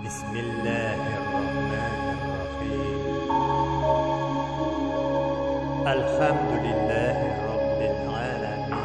Бисмиллаһир-рахманир-рахим. Әлхәмдүлиллаһи раббил галәмин.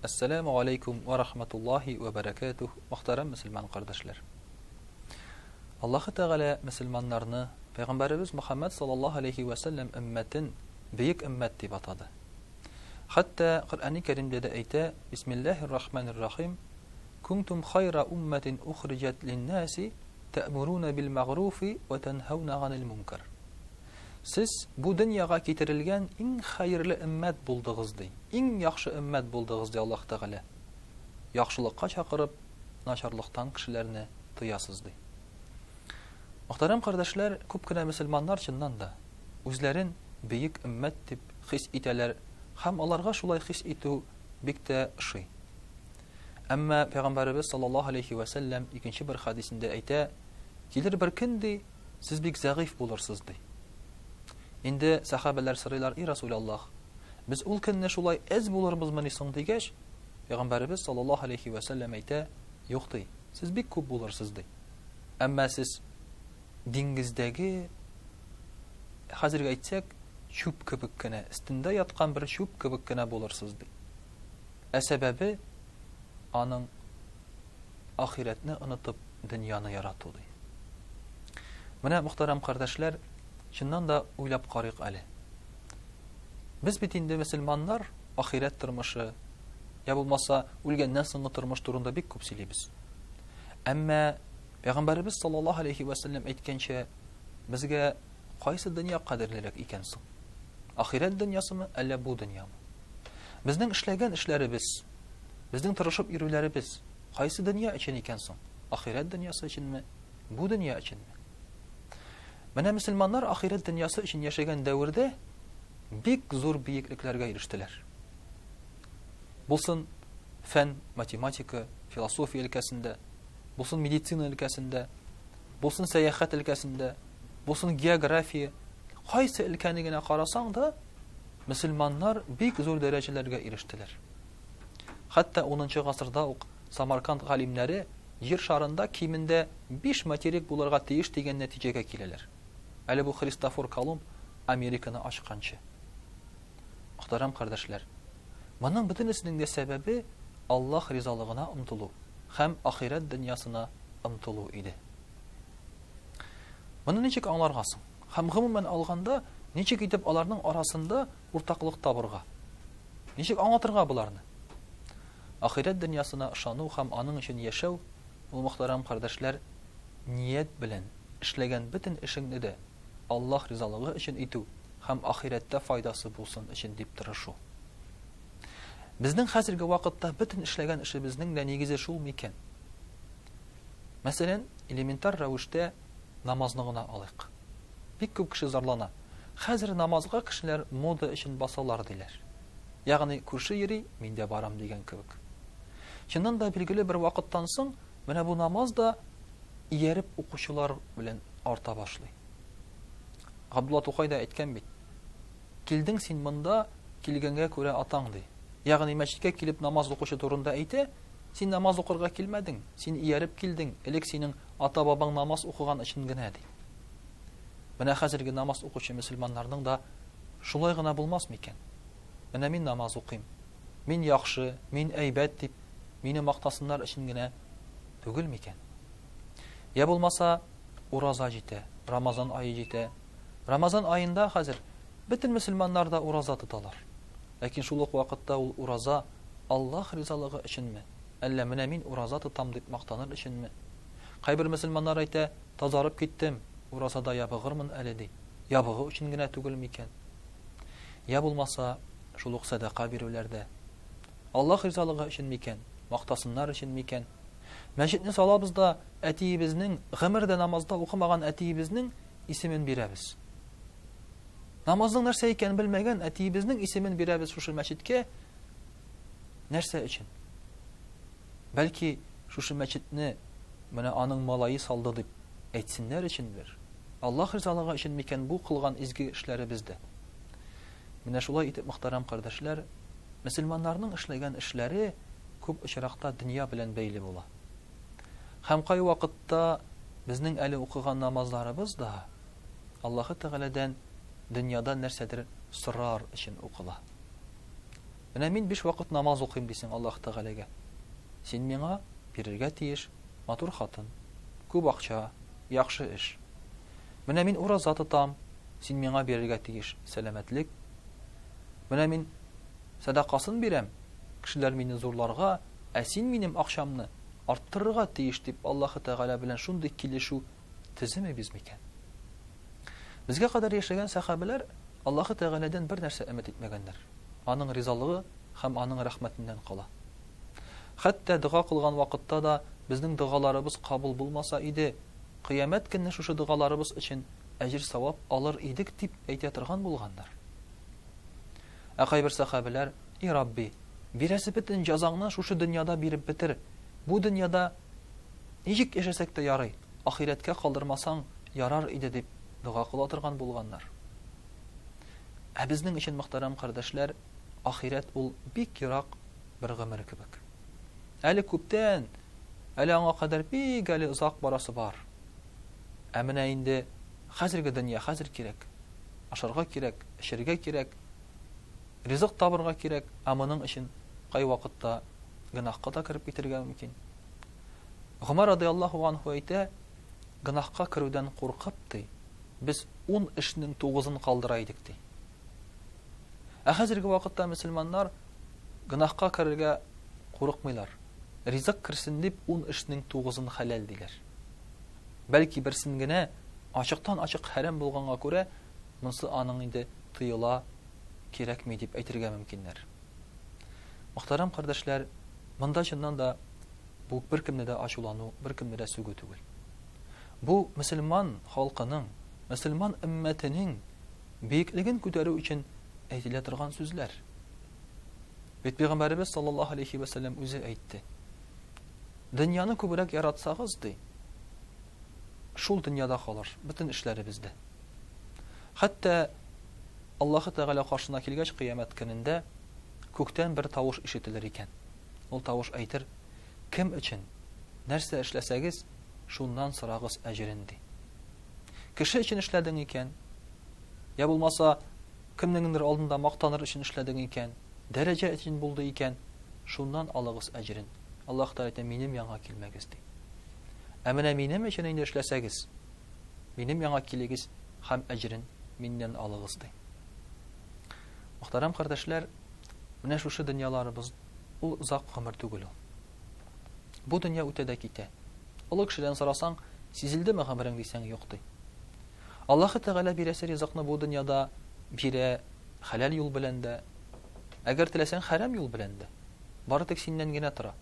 Әссәләмү галәйкүм вә рахматуллаһи вә бәрәкәтүһ, мөхтәрәм мөселман кардәшләр! Аллаһы Тәгалә мөселманнарны, Пәйгамбәребез Мөхәммәд саллаллаһу алейһи вә сәлләм өммәтен бөек өммәт дип атады. Хәтта Коръәни Кәримдә дә әйтә, Бисмиллаһир рахманир рахим, Кунтум хайра уммәтин ухриҗәт линнаси тәэмуруна бил мәгъруфи вә тәнһәүнә ганил мункар. Сез бу дөньяга китерелгән иң хәерле өммәт булдыгыз, ди. Иң яхшы өммәт булдыгыз, ди Аллаһ Тәгалә. Яхшылыкка чакырып, начарлыктан кешеләрне тыясыз, ди. Мөхтәрәм кардәшләр, күп кенә мөселманнар чыннан да үзләрен бөек өммәт дип хис итәләр һәм аларга шулай хис итү бик тә ошый. Әмма Пәйгамбәребез саллаллаһу алейһи вә сәлләм икенче бер хәдисендә әйтә, Килер бер көн, ди, сез бик зәгыйфь булырсыз, ди. Инде сәхабәләр сорыйлар, И Расулаллаһ, без ул көнне шулай әз булырбызмыни соң, дигәч, Пәйгамбәребез саллаллаһу алейһи вә сәлләм әйтә, Юк, ди, сез бик күп булырсыз, ди. Әмма сез диңгездәге, хәзерге әйтсәк, чүп кебек кенә, өстендә яткан бер чүп кебек кенә булырсыз, ди. Ә сәбәбе аның ахирәтне онытып, дөньяны ярату, ди. Менә, мөхтәрәм кардәшләр, чыннан да уйлап карыйк әле. Без бит инде мөселманнар ахирәт тормышы, я булмаса, үлгәннән соңгы тормыш турында бик күп сөйлибез. Әмма Пәйгамбәребез саллаллаһу алейхи ва сәлләм әйткәнчә, безгә кайсы дөнья кадерлерәк икән соң? Ахирәт дөньясымы, әллә бу дөньямы? Безнең эшләгән эшләребез, безнең тырышып йөрүләребез кайсы дөнья өчен икән соң? Ахирәт дөньясы өченме, бу дөнья өченме? Менә мөселманнар ахирәт дөньясы өчен яшәгән дәвердә бик зур биеклекләргә ирештеләр. Булсын фән, математика, философия өлкәсендә, булсын медицина өлкәсендә, булсын сәяхәт өлкәсендә, булсын география, кайсы өлкәне генә карасаң да, мөселманнар бик зур дәрәҗәләргә ирештеләр. Хәтта унынчы гасырда ук Самарканд галимнәре Җир шарында кимендә биш материк булырга тиеш дигән нәтиҗәгә киләләр. Әле бу Христофор Колумб Американы ачканчы. Мөхтәрәм кардәшләр, моның бөтенесенең дә сәбәбе Аллаһ ризалыгына омтылу һәм ахирәт дөньясына омтылу иде. Моны ничек аңларга соң? Һәм гомумән алганда, ничек итеп аларның арасында уртаклык табырга? Ничек аңлатырга боларны? Ахирәт дөньясына ышану һәм аның өчен яшәү, ул, мөхтәрәм кардәшләр, ният белән эшләгән бөтен эшеңне дә Аллаһ ризалыгы өчен итү һәм ахирәттә файдасы булсын өчен дип тырышу. Безнең хәзерге вакытта бөтен эшләгән эшебезнең дә нигезе шул микән? Мәсәлән, элементар рәвештә намазны гына алыйк. Бик күп кеше зарлана. Хәзер намазга кешеләр мода өчен басалар, диләр. Ягъни, күрше йөри, мин дә барам дигән кебек. Чыннан да, билгеле бер вакыттан соң, менә бу намаз да ияреп укучылар белән арта башлый. Габдулла Тукай да әйткән бит, Килдең син монда, килгәнгә күрә атаң, ди. Ягъни мәчеткә килеп намаз укучы турында әйтә, син намаз укырга килмәдең, син ияреп килдең, элек синең ата-бабаң намаз укыган өчен генә, ди. Менә хәзерге намаз укучы мөселманнарның да шулай гына булмас микән? Менә мин намаз укыйм, мин яхшы, мин әйбәт дип, мине мактасыннар өчен генә түгел микән? Я булмаса, ураза җитә, Рамазан ае җитә. Рамазан аенда хәзер бөтен мөселманнар да ураза тоталар. Ләкин шул ук вакытта ул ураза Аллаһ ризалыгы өченме, әллә менә мин ураза тотам дип мактаныр өченме? Кайбер мөселманнар әйтә, тазарып киттем, уразада ябыгырмын әле, ди. Ябыгу өчен генә түгел микән? Я булмаса, шул ук сәдака бирүләр дә. Аллаһ ризалыгы өчен микән, мактасыннар өчен микән? Мәчетне салабыз да, әтиебезнең, гомердә намазда укымаган әтиебезнең исемен бирәбез. Намазның нәрсә икәнен белмәгән әтиебезнең исемен бирәбез шушы мәчеткә. Нәрсә өчен? Бәлки, шушы мәчетне менә аның малае салды дип әйтсеннәр өчендер? Аллаһ ризалыгы өчен микән бу кылган изге эшләребез дә? Менә шулай итеп, мөхтәрәм кардәшләр, мөселманнарның эшләгән эшләре күп очракта дөнья белән бәйле була. Һәм кайвакытта безнең әле укыган намазларыбыз да Аллаһы Тәгаләдән дөньяда нәрсәдер сорар өчен укыла. Менә мин биш вакыт намаз укыйм, дисең Аллаһ Тәгаләгә. Син миңа бирергә тиеш матур хатын, күп акча, яхшы эш. Менә мин ураза тотам, син миңа бирергә тиеш сәламәтлек. Менә мин сәдакасын бирәм, кешеләр мине зурларга, ә син минем акчамны арттырырга тиеш, дип Аллаһы Тәгалә белән шундый килешү төземибез микән? Безгә кадәр яшәгән сәхабәләр Аллаһы Тәгаләдән бер нәрсә өмет итмәгәннәр. Аның ризалыгы һәм Аның рәхмәтеннән кала. Хәтта дога кылган вакытта да безнең догаларыбыз кабул булмаса иде, Кыямәт көнне шушы догаларыбыз өчен әҗер-савап алыр идек дип әйтә торган булганнар. Ә кайбер сәхабәләр, И Рабби, бирәсе бөтен җәзаңны шушы дөньяда биреп бетер, бу дөньяда ничек яшәсәк тә ярый, ахирәткә калдырмасаң ярар иде дип дога кыла торган булганнар. Ә безнең өчен, мөхтәрәм кардәшләр, ахирәт ул бик ерак бер гомер кебек. Әле күптән, әле аңа кадәр бик әле озак барасы бар. Ә менә инде хәзерге дөнья хәзер кирәк. Ашарга кирәк, эчәргә кирәк, ризык табырга кирәк, ә моның өчен кайвакытта гөнаһка да кереп китәргә мөмкин. Гомәр радыяллаһу анһу әйтә, гөнаһка керүдән куркып, ди, без ун эшнең тугызын калдыра идек, ди. Ә хәзерге вакытта мөселманнар гөнаһка керергә курыкмыйлар. Ризык керсен дип, ун эшнең тугызын хәләл диләр. Бәлки берсен генә ачыктан-ачык хәрам булганга күрә, монсы аның инде тыела, кирәкми дип әйтергә мөмкиннәр. Мөхтәрәм кардәшләр, монда чыннан да бу беркемне дә ачулану, беркемне дә сүгү түгел. Бу мөселман халкының, мөселман өммәтенең биеклеген күтәрү өчен әйтелә торган сүзләр. Бит Пәйгамбәребез саллаллаһу алейхи ва сәлләм үзе әйтте. Дөньяны күбрәк яратсагыз, ди, шул дөньяда калыр бөтен эшләребездә. Хәтта Аллаһы Тәгалә каршына килгәч кыямәт көнендә күктән бер тавыш ишетелер икән. Ул тавыш әйтер, Кем өчен, нәрсә эшләсәгез, шуннан сорагыз әҗерен, ди. Кеше өчен эшләдең икән, я булмаса, кемнеңдер алдында мактаныр өчен эшләдең икән, дәрәҗә өчен булды икән, шуннан алыгыз әҗерен. Аллаһ Тәгалә әйтә, минем янга килмәгез, ди. Ә менә минем өчен инде эшләсәгез, минем янга килегез һәм әҗерен миннән алыгыз, ди. Мөхтәрәм кардәшләр, менә шушы дөньяларыбыз ул озак гомер түгел ул. Бу дөнья үтә дә китә. Олы кешедән сорасаң, сизелдеме гомерең дисәң, юк ди. Аллаһы Тәгалә бирәсе ризыкны бу дөньяда бирә хәләл юл белән дә, әгәр теләсәң хәрам юл белән дә. Бары тик синнән генә тора.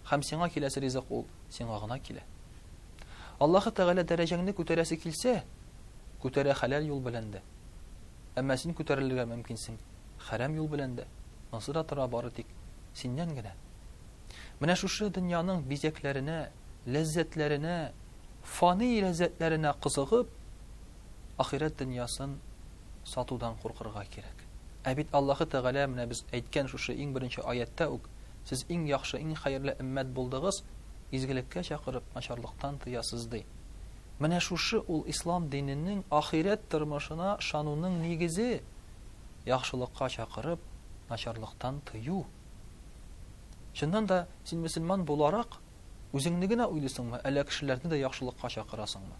Һәм сиңа киләсе ризык ул сиңа гына килә. Аллаһы Тәгалә дәрәҗәңне күтәрәсе килсә, күтәрә хәләл юл белән дә. Әмма син күтәрелергә мөмкинсең хәрәм юл белән дә. Монсы да тора бары тик синнән генә. Менә шушы дөньяның бизәкләренә, ләззәтләренә, фани ләззәтләренә кызыгып, ахирәт дөньясын сатудан куркырга кирәк. Ә бит Аллаһы Тәгалә менә без әйткән шушы иң беренче аятьтә үк, сез иң яхшы, иң хәерле өммәт булдыгыз, изгелеккә чакырып, начарлыктан тыясыз, ди. Менә шушы ул ислам диненең ахирәт тормышына ышануның нигезе, яхшылыкка чакырып, начарлыктан тыю. Чыннан да, син мөселман буларак, үзеңне генә уйлыйсыңмы, әллә кешеләрне дә яхшылыкка чакырасыңмы?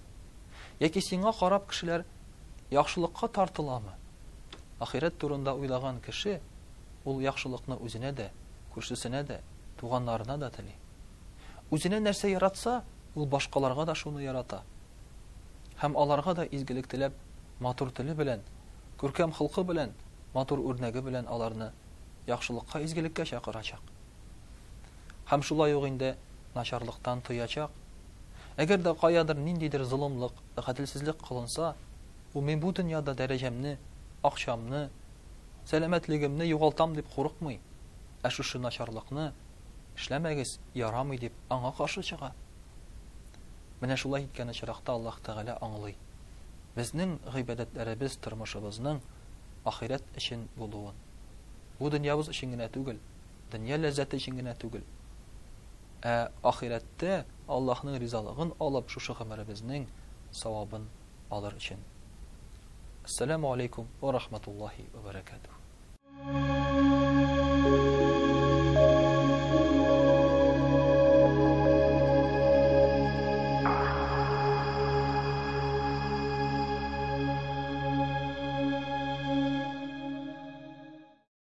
Яки сиңа карап кешеләр яхшылыкка тартыламы? Ахирәт турында уйлаган кеше ул яхшылыкны үзенә дә, күршесенә дә, туганнарына да тели. Үзенә нәрсә яратса, ул башкаларга да шуны ярата. Һәм аларга да изгелек теләп, матур теле белән, күркәм холкы белән, матур үрнәге белән аларны яхшылыкка, изгелеккә чакырачак. Һәм шулай ук инде начарлыктан тыячак. Әгәр дә каядыр ниндидер золымлык, гаделсезлек кылынса, ул мин бу дөньяда дәрәҗәмне, акчамны, сәламәтлегемне югалтам дип курыкмый, ә шушы начарлыкны. Эшләмәгез, ярамый дип, аңа каршы чыга. Менә шулай иткән очракта Аллаһ Тәгалә аңлый. Безнең гыйбадәтләребез тормышыбызның ахирәт өчен булуын. Бу дөньябыз өчен генә түгел, дөнья ләззәте өчен генә түгел. Ә ахирәттә Аллаһның ризалыгын алып, шушы гомеребезнең савабын алыр өчен. Әссәламү алейкум вә рахматуллаһи вә бәрәкәтүһ.